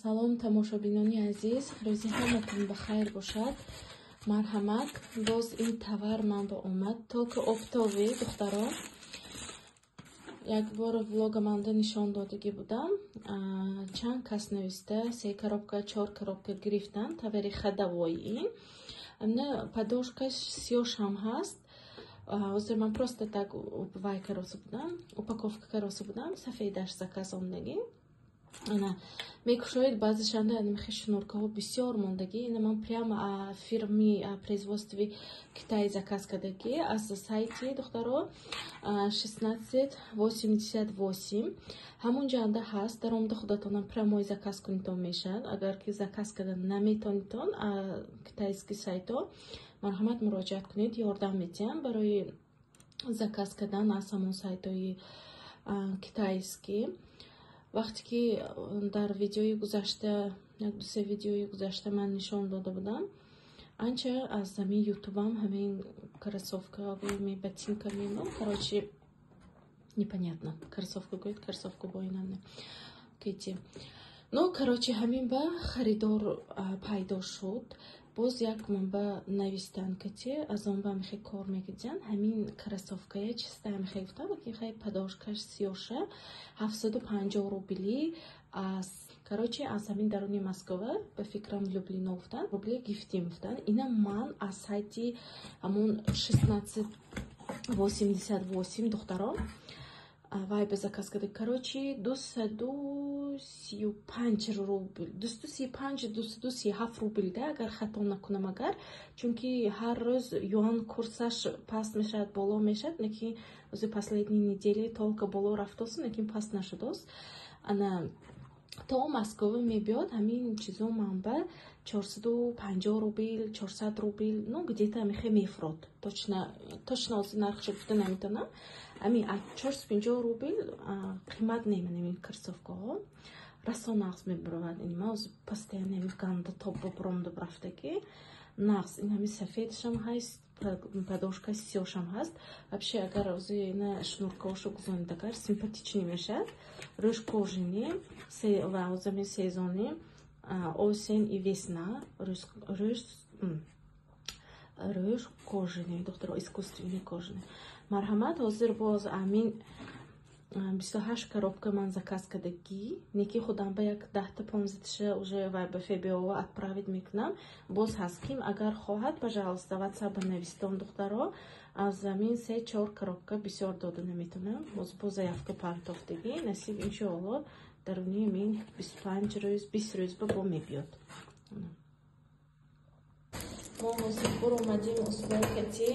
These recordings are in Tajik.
Салом, тамошобинони азиз, рӯзи ҳаматон ба хайр бошад. Марҳамат, боз ин товар ман ба омад. Только оптовый, духтаро. Як бор влога манда нишон додагӣ будам. Чанд кас нависта, се коробка, чор коробка гирифтан, товари ходовой ин. Амна подошкаш сиёшам ҳаст. Ҳозир ман просто так вай кароса будам, упаковка кароса будам, сафедаш заказ омдагӣ. Ана мекушоед, баъзешанда анамихи шнуркаҳо бисёр мондагӣ. Ина ман прямо фирми производстви Китай заказ кардагӣ аз сайти, духтаро, 1688. Ҳамон ҷанда ҳаст, даромада худатонам прямой заказ кунитон мешавад. Агар ки заказ карда наметонитон китайский сайто, марҳамат, муроҷиат кунед, ёрдам медиҳам барои заказ кардан аз ҳамон сайтҳои китайский. Вақте ки дар видеои гузашта, як дусе видеои гузашта ман нишон дода будам, анча аз ҳамин ютубам ҳамин кроссовка гӯем, ботинка мено, короче, непонятно, кроссовка гӯед, кроссовка боинам кети. Ну, короче, ҳамин ба харидор пайдо шуд. Боз як манба навистан кати, аз он ба мехе кор мекардиан, ҳамин кроссовкая чиста мехе гуфтам, ки хай подошкаш сиёша, 750 рубли аз, короче, аз ҳамин даруни Москва, ба фикрам, Люблино гуфтан, рубли гифтим гуфтан. Ина ман аз сайти ҳамон 1688, духтаро, вай ба заказ карда. Короче, 235 рубл, 235, 237 рубл да, агар хато накунам, агар, чунки ҳар рӯз юан курсаш паст мешавад, боло мешавад, лекин ози последние недели только боло рафтост, лекин паст нашудост. Ана то Москва мебиёд ҳамин чизо манба 450 рубл, 400 рубл, ну, где-то мехе мефурод. Точно, точно ози нархшо гуфта наметавонам. Ами 450 рубл қимат неман. Ҳамин кроссовкаҳо расо нағз мебуровад. Ин ма ози постоянно ҳамин ганда топ бубуромду рафтаги нағз. Ин ҳамин сафедшам ҳаст, подошка сиёшам ҳаст. Вообще, агар ози ина шнуркаошо гузонид, агар симпатичный мешавад. Рӯш кожаный ва озами сезони осень и весна, рӯш кожаный, духтаро, искусственный кожаный. Марҳамат, ҳозир боз амин 28 коробка ман заказ кардагӣ, неки худам ба як даҳта, понздаҳташа уже вай ба ФБО отправить мекунам. Боз ҳаст, ким агар хоҳад, пожалуйста, ватсап ба навистон, духтаро. Аз замин се чор коробка бисёр дода наметавонам. Боз бо заявка партофтагӣ, насиб, иншоалло, даруни мин 25 рӯз, 20 рӯз ба бо мебиёд. Мо ҳозир буромадим усбокати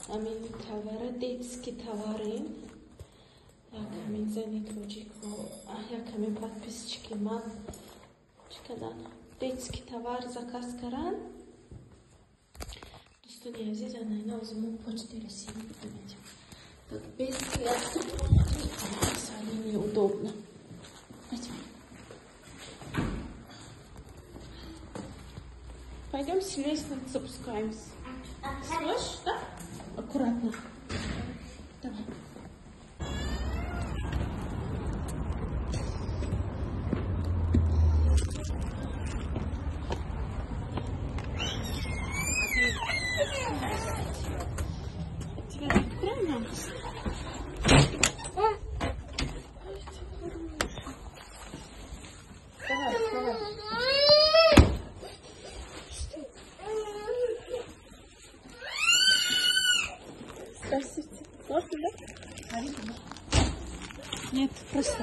ҳамин товара, детский товарин. Як ҳамин зани тоҷико, як ҳамин подписчики ман чӣ кардан, детский товар заказ кардан. Дӯстони азиз, ана ина ҳозир мо Почты России медем. Так, без сали неудобно. Пойдем. Пойдем с лестницы спускаемся. Слышишь, да? Аккуратно. Давай. Тебя откроем нам? Давай, давай. Здравствуйте. Можно, да? Нет, просто.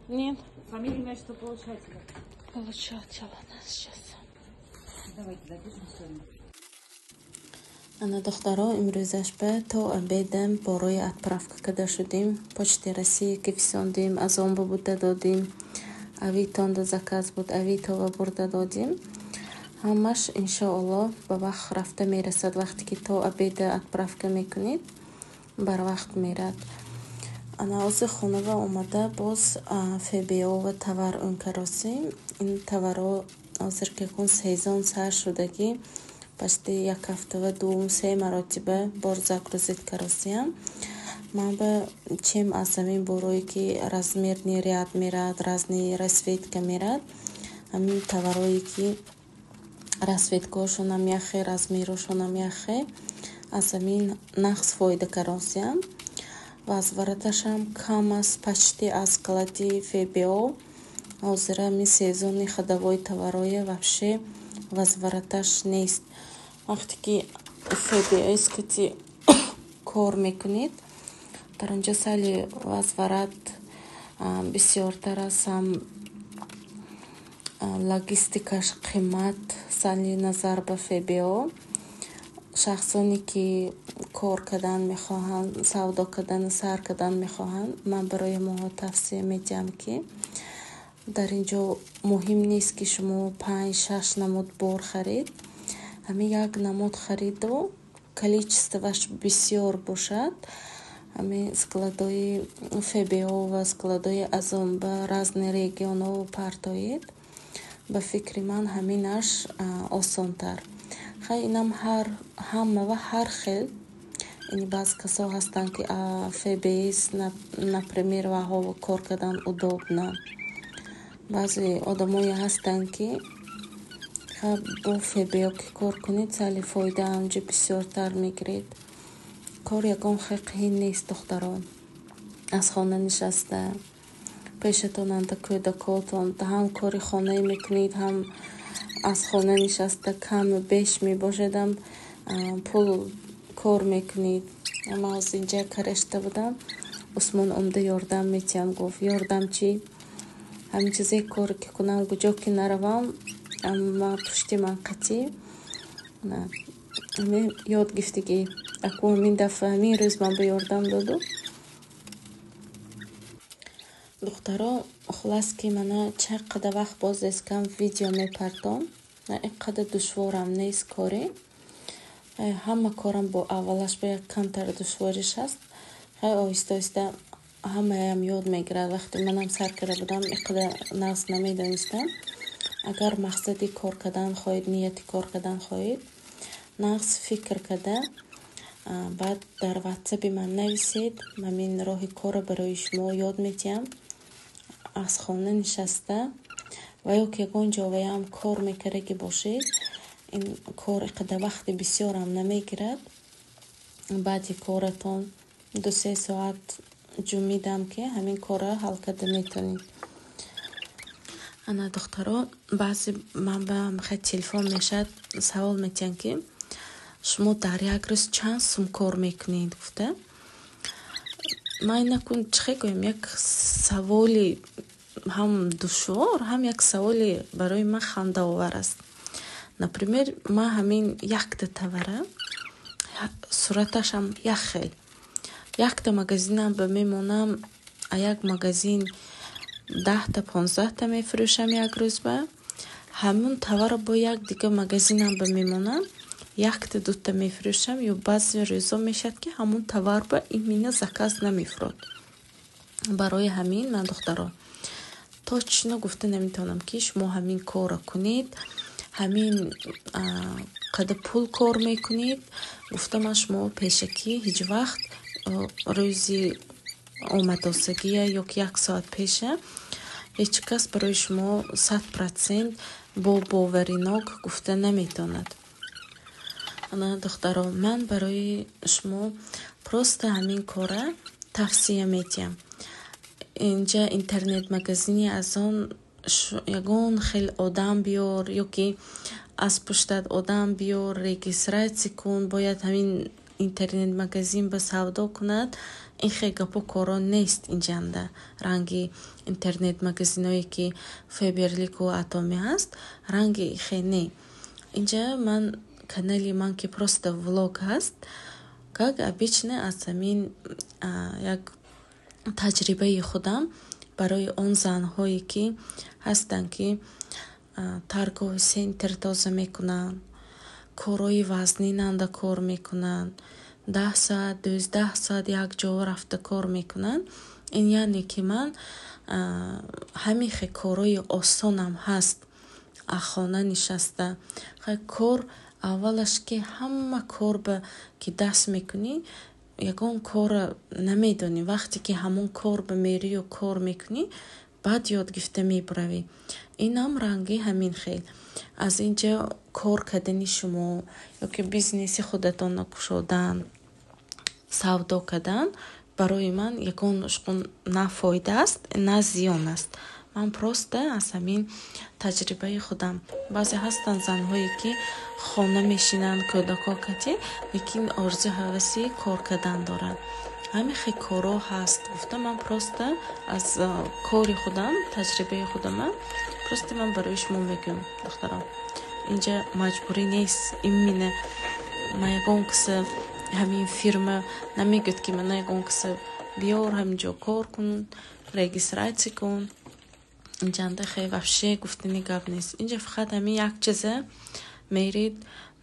Нет. Фамилия, имя, что получателя. Получателя нас сейчас. Давайте запишем сегодня. Ана, духтаро, имрӯзаш ба то обедам борои отправка карда шудем. Почты России ки фисондем, аз он ба бурда додем. Авитонда заказ буд, Авитова бурда додем. Ҳамаш иншоалло ба вақт рафта мерасад. Вақте ки то обеда отправка мекунед, барвақт мерад. Ана ҳозир хонава омада, боз ФБО ва товар ӯнкаросем. Ин товарҳо ҳозир ки кун сезон сар шудагӣ, почти як ҳафтава дувум се маротиба бор загрузить каросиям. Ман ба чем аз ҳамин борое, ки размерный ряд мерад, разный расцветка мерад, ҳамин товарое, ки расцветкаҳошонам яхе, размерошонам яхе, аз ҳамин нағз фоида каросиям. Возвраташам кам аст почти аз склади ФБО. Ҳозира ҳамин сезони ходовой товароя вообще возвраташ нест. Вақте ки ФБС кати кор мекунед, дар онҷо сали возврат бисёртар аст, ҳам логистикаш қимат сали назар ба ФБО. Шахсоне, ки кор кардан мехоҳанд, савдо кардану сар кардан мехоҳанд, ман барои ҳамонҳо тавсия медиҳам, ки дар ин ҷо муҳим нест, ки шумо панҷ, шаш намуд бор харид. Ҳамин як намуд хариду количествоаш бисёр бошад, ҳамин складои ФБО ва складои Озон ба разные регионҳо партоед. Ба фикри ман, ҳаминаш осонтар. Хай, инам ҳар ҳамава ҳар хел. Ини баъзе касо ҳастанд, ки ФБС, например, ваҳо кор кардан удобно. Баъзе одамое ҳастанд, ки бо ФБО ки кор кунед, сали фоида ҳамҷо бисёртар мегиред. Кор ягон хел қиин нест, духтарон. Аз хона нишаста, пешатонанда кӯдакотон, ҳам кори хонае мекунед, ҳам аз хона нишаста каму беш мебошадам, пул кор мекунед. Ман ҳозир инҷа карашта будам, Усмон омада ёрдам метиҳам гуфт. Ёрдам чӣ? Ҳамин чизе коре ки кунам, куҷо ки наравам, ама пушти ман қатӣ. Ҳамин ёд гирифтагӣ. Аку ҳамин дафъа, ҳамин рӯз ман ба ёрдам доду. Духтаро, хуллас, ки мана чанд қадар вақт боз эскам видео мепартом. Ин қадар душворам нест коре. Ҳама корам бо аввалаш ба як камтар душвориш ҳаст. Хай, оҳиста оҳиста ҳамаям ёд мегирад. Вақте манам сар карда будам, ин қадар нағз намедонистам. Агар мақсади кор кардан хоҳед, нияти кор кардан хоҳед, нағз фикр карда, баъд дар ватсапи ман нависед. Ҳамин роҳи корро барои шумо ёд медиҳам. Аз хона нишаста ва ё ки ягон ҷо ваям кор мекардагӣ бошед, ин кор ин қадар вақти бисёрам намегирад. Баъди коратон 2-3 соат ҷумидам, ки ҳамин корро ҳал карда метавонед. Ана, духтаро, баъзе ман ба хел телефон мешавад, савол метиҳанд, ки шумо дар як рӯз чанд сум кор мекунед гуфта. Ман инакун чӣ хел гӯям, як саволи ҳам душвор, ҳам як саволи барои ман хандаовар аст. Например, ман ҳамин якта товара, сураташам як хел, якта магазинам ба мемонам, а як магазин 10-та, 15-та мефурӯшам як рӯз ба. Ҳамун товарро бо як дига магазинам ба мемонам, якта, дута мефурӯшам. Ё баъзе рӯзо мешавад, ки ҳамун товар ба именно заказ намефурод. Барои ҳамин ман, духтаро, точно гуфта наметавонам, ки шумо ҳамин корро кунед, ҳамин қадар пул кор мекунед гуфта. Ман шумо пешакӣ ҳеҷ вақт рӯзи омадосагия ё ки як соат пеша ҳеҷ кас барои шумо 100% бо боваринок гуфта наметавонад. Ана, духтаро, ман барои шумо просто ҳамин кора тавсия медиҳам. Инҷа интернет-магазини аз он ягон хел одам биёр ё ки аз пуштат одам биёр, регистрация кун, бояд ҳамин интернет-магазин ба савдо кунад, ин хел гапу коро нест инҷанда. Ранги интернет-магазиное, ки Фаберлику Атоми ҳаст, ранги хел не. Инҷа ман канали ман, ки просто влог ҳаст, как обычно, аз ҳамин як таҷрибаи худам барои он занҳое, ки ҳастанд, ки торговый центр тоза мекунанд, корҳои вазнинанда кор мекунанд, 10 соат, 12 соат якҷо рафта кор мекунанд. Ин яъне ки ман ҳамин хел корҳои осонам ҳаст, аз хона нишаста. Хай, кор аввалаш, ки ҳама кор ба ки даст мекунӣ. Ягон корро намедонӣ, вақте ки ҳамон кор ба мерию кор мекунӣ, баъд ёд гирифта мебуравӣ. Инам ранги ҳамин хел. Аз инҷа кор кардани шумо ёки бизнеси худатонро кушодан, савдо кардан барои ман ягон на фоида аст, на зиён аст. Ман просто аз ҳамин таҷрибаи худам. Баъзе ҳастанд занҳое, ки хона мешинанд, кӯдакҳо кати, лекин орзу ҳаваси кор кардан доранд. Ҳамин хел корҳо ҳаст гуфта, ман просто аз кори худам, таҷрибаи худама просто ман барои шумо мегӯям, духтарон. Инҷа маҷбурӣ нест, именно ман ягон каса, ҳамин фирма намегӯяд, ки мана ягон каса биёр, ҳаминҷо кор кун, регистрация кун. Инҷанда хе вообще гуфтани гап нест. Инҷа фақат ҳамин як чиза мерид,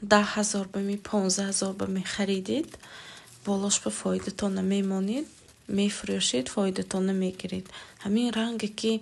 10 000 ба ми, 15 000 ба мехаридид, болош ба фоидатона мемонед, мефурӯшед, фоидатона мегиред. Ҳамин ранге ки